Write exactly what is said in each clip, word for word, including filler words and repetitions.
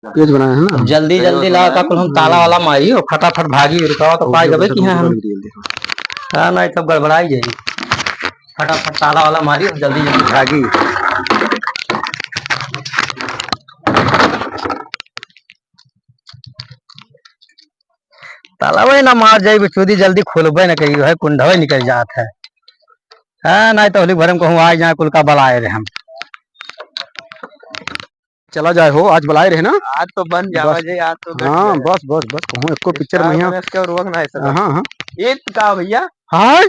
पेज बनाए हैं ना? जल्दी, जल्दी लावा, का कुल हम ताला वाला मारी और फटाफट भागी, रुकावा तो पाई गबे कि हाँ हम। हाँ, नहीं तब गड़बड़ाई जाई। फटाफट ताला वाला मारी और जल्दी, जल्दी भागी। ताला वही ना मार जाई, चूदी जल्दी खोलबे ना करी, है कुंढवे निकल जात है। हाँ, नहीं तो होली भरे में कहूँ आ जाए, कुल का बलाए रहे हम। चला जाए हो, आज बलाए रहे ना? आज तो बन जावा बस। जे, आज तो गट हाँ, गया। बस, बस, बस, कहूँ एको पिक्चर स्टार में यहाँ। गणेश के रोक ना है सर। हाँ, हाँ। ये तो का भैया? हाँ?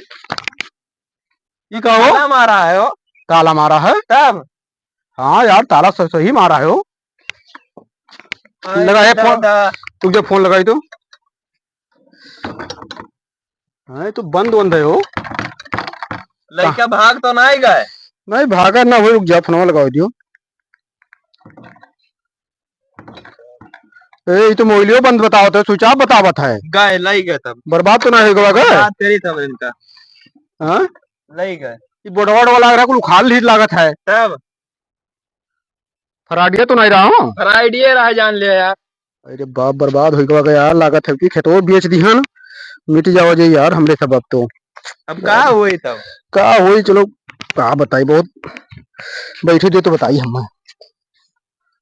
ये का हो? ताला मारा है हो? ताला मारा है? तब? हाँ यार, ताला सही, सही मारा है हो। अरे लगा है फोन। दादा। तू जब फोन लगाई तो? हाँ, ये तो बंद, बंद है हो। लइका भाग तो नहीं गए? नहीं, भागा ना हो, रुक जा, फोनवा लगाओ दियो। ए, ये तो मोबाइलियो बंद बतावत है, switch off बतावत है। गए, लई गए तब। बर्बाद तो ना हो गवा गए? बात करी तब इनका। हाँ? लई गए। ये बोर्डवा, बोर्डवा लाग रहा, कुल उखाड़ लीत लागत है। तब? फराडिया तो नहीं रहा हो? फराडिये रहा, जान ले यार। अरे बाप, बर्बाद हो गवा यार, लागत है कि खेतवा बेच दिहन, मिट जावा जे यार हमरे सब अब तो। अब का होई तब? का होई, चलो, का बताई, बहुत बैठे जो तो बताई हम।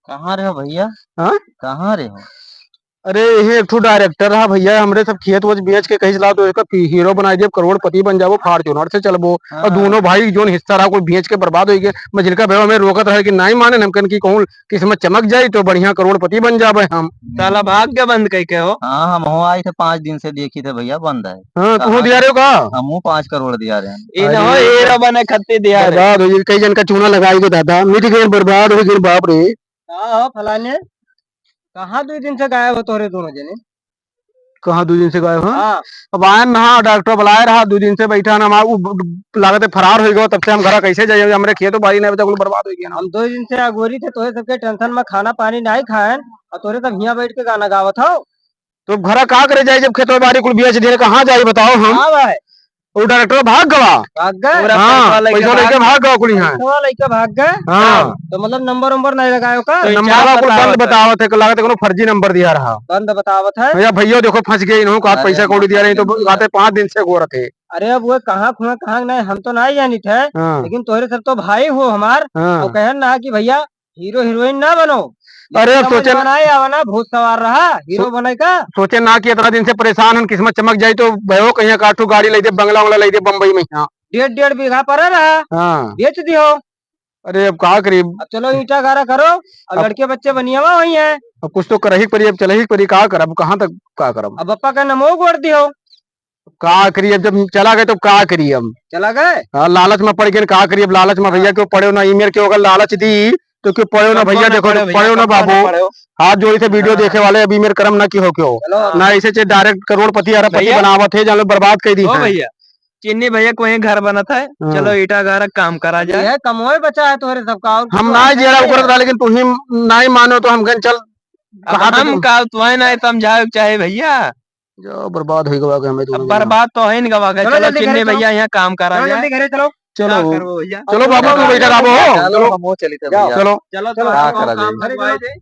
कहाँ रहे हो भैया? हाँ? कहाँ रहे हो? अरे, ये एक ठो director रहा भैया, हमरे सब खेत वेत बेच के कहीं से लाओ तो इसका पी-, हीरो बनाई दियो, करोड़पति बन जाबो, Fortuner से चलबो। हाँ। और दोनों भाई जोन हिस्सा रहा, कोई बेच के बर्बाद हो गया। मझिलका भैया हमें रोकत रहे कि नहीं माने, हम कहन कि कहूँ किस्मत चमक जाई तो बढ़िया करोड़पति बन जाबे हम। साला भाग के बंद कई के हो। हाँ, हम हो आई थे, पाँच दिन से देखी थे भैया, बंद है। हाँ, तू कहाँ दिया रहे हो का? हमहू पाँच करोड़ दिया रहे हैं। ई न हो, अरे, हीरो बने खत्ती दिया रहे। बर्बाद हो गई, कई जन का चूना लगाई गो दादा, मिट गए, बर्बाद हो गए, बाप रे। का हो फलाने, कहाँ दुइ दिन से गायब हो तोहरे दोनों जने? कहाँ दुइ दिन से गायब हो? हाँ। अब आयन ना, डॉक्टर बुलाए रहा, दुइ दिन से बैठा ना, हमार उ ब-, ब-, लागत है फरार हो गयो, तब से हम घरा कैसे जाइए, हमरे खेतो बाड़ी नहीं बचा, कुल बर्बाद हो गया ना। हम दुइ दिन से अगोरी थे, तोहरे सबके tension में खाना पानी नहीं खाएन, और तोहरे सब हियाँ बैठ के गाना गावत हो। तो घरा का करे जाई जब खेतवा बाड़ी कुल बेच दिए, कहाँ जाई बताओ हम? हाँ भाई। वो director भाग गवा। भाग गए? पूरा हाँ, पैसा लेके पैसा लेके भाग भाग गवा कुल यहाँ। पैसा लेके भाग गए? हाँ। तो मतलब नंबर वंबर नहीं लगायो का? तो नंबरवा कुल बंद बतावत है, लागत है कोनो फर्जी नंबर दिया रहा। बंद बतावत है। भैया, भैया देखो फंस गए, इन्हों का अरे पैसा कौड़ी दिया नहीं तो कहते पाँच दिन से गोरत है। अरे अब वो कहाँ खुआ कहाँ नहीं, हम तो नहीं जानी थे, हाँ। लेकिन तोहरे सब तो भाई हो हमार, हाँ। तो कहन ना कि भैया हीरो हीरोइन ना बनो। अरे, अब सोचे ना, बनाए आवा ना, भूत सवार रहा, हीरो सो-, बने का? सोचे ना कि इतना दिन से परेशान हन, किस्मत चमक जाई तो भयो कहीं काठू गाड़ी ले दे, बंगला वाला ले दे बम्बई में। हाँ। डेढ़, डेढ़ बीघा पर रहा। हाँ। बेच दियो। अरे, अब का करी? अब चलो ईंटा गारा करो, अब अब लड़के बच्चे बनियावा वही हैं। अब कुछ तो करही के पड़ी, अब चलही के पड़ी, का करब, कहाँ तक का करब? अब अप्पा का नमो गोड़ दियो। का करी अब, जब चला गए तो का करी हम? चला गए? हाँ, लालच में पड़ गए, का करी अब, लालच में भैया हाँ। क्यों पड़े हो ना, ई मेर क्यों अगर लालच दी तो क्यों पड़े हो ना कब्बो भैया, ना देखो पड़े तो भैया, पड़े हो ना कब्बो ना बाबू। पड़े हो। हाथ जोड़ी से video हाँ। देखे वाले अभी मेर कर्म ना की हो क्यों। चलो। ना ऐसे चे direct करोड़पति अरबपति भैया। बनावत है, जान लो बर्बाद कर दी ओ है। भैया, चीनी भैया को वहीं घर बनत है, हाँ। चलो ईटा गारा काम करा जाए। ये कमोए बचा है तोहरे सबका, और हम कुछ ना है जेरा नहीं उकरत है। रहा, लेकिन तू ही नहीं मानो तो हम कहें चल अब कहा तो हम तू का तुम्हें नहीं समझाए चाहे भैया। जो बर्बाद हो गवा के हमें अब दोनों बर्बाद तो है नहीं गवा के। चलो चलो जल्दी चिन्नी घरे चलो। भैया यहाँ काम करा चलो जाए। जल्दी घरे चलो। चलो। क्या करबो भैया? चलो बाबू, तू बैठा रहो। चलो, चलो। हम वो चली थे जाओ। भैया। चलो। चलो, चलो, चलो, का चलो, करा काम जाए? करवाए दे।